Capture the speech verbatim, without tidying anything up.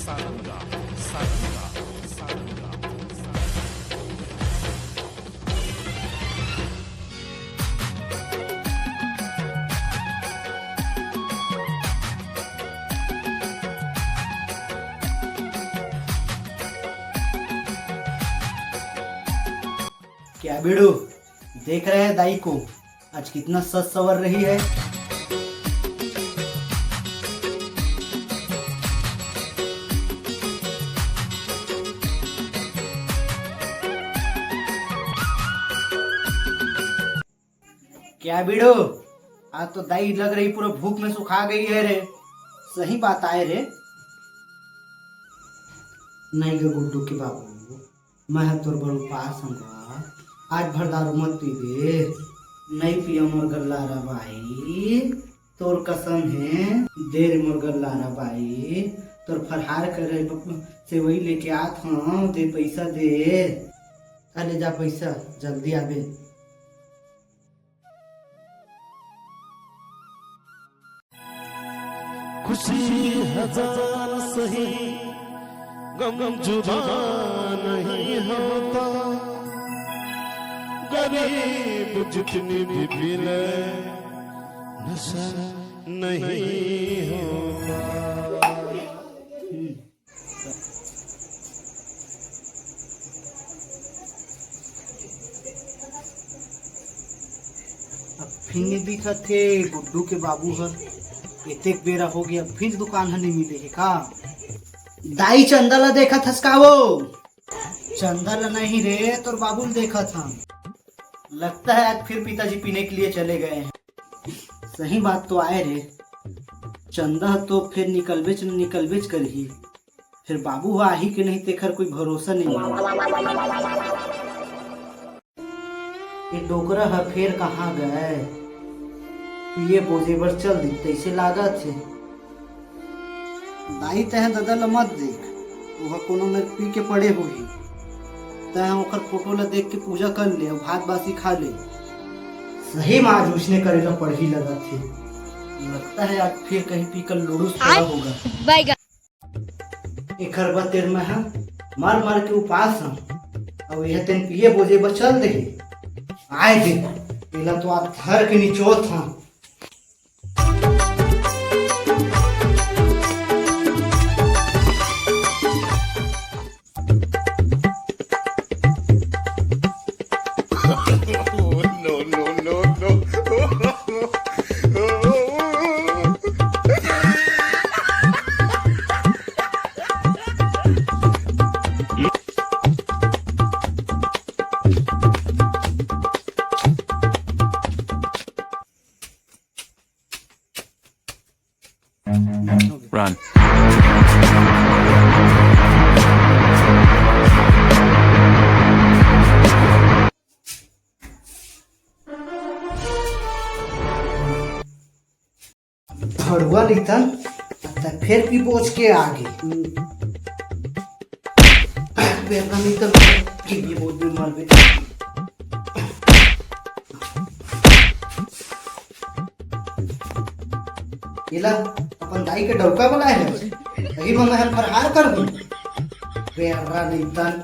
क्या बीड़ू, देख रहे हैं दाई को, आज कितना सज सवर रही है। क्या बीड़ू, आज तो दाई लग रही पूरा भूख में सुखा गई है रे। सही बात आए रे। नहीं गे गुड्डू के बाबू, मैं ह तोर बर उपास हंव गा। आज भर दारू मत पीबे। नहीं पिया मोर गल्लारा बाई, तोर कसम हे। दे रे मोर गल्लारा बाई, तोर फरहार करे प-, सेवई लेके आत हंव, दे पैसा दे। अरे जा पैसा, जल्दी आबे। खुशी हजार सही, गम जुदा नहीं होता। गरीब जितनी भी पी ले, नशा नहीं होता। अब फिर नहीं दिखत हे गुड्डू के बाबू हर। एतेक बेरा हो गया, अब फिर दुकान ह नहीं मिले हे का? दाई, चंदा ला देखत हस का वो? चंदा ला नहीं रे, तोर बाबू ला देखत हंव। लगता है आज फिर पिताजी पीने के लिए चले गए हैं। सही बात तो आए रे, चंदा तो फिर निकलबेच निकलबेच करही। फिर बाबू ह आही के नहीं, तेखर कोई भरोसा नहीं है। ये डोकरा ह फेर कहाँ गए? पिए बोजे बर चल दी तैसे लागत हे। दाई, तैं ददा ल मत देख, ओह कोनो मेर पी के पड़े होही। तैं ओकर फोटो ल देख के पूजा कर ले अउ भात बासी खा ले। सही में आज उसने करे ल पड़ही लगत हे। लगता है आज फिर कहीं पी कर लुड़ूस पड़ा होगा। एखर बर तेर मैं ह मर मर के उपास हंव, अउ एह तेन पिए बोजे बर चल देही। आए दे, एला तो आज धर के निचोत हंव। Run। भड़ुआ नितन, त फेर भी बोझ के आगे। बेटा नितन, के भी बोझ में मर गए। एला अपन दाई के डौका बनाए हे, तही म मैं फरहार कर दूं। बेटा नितन।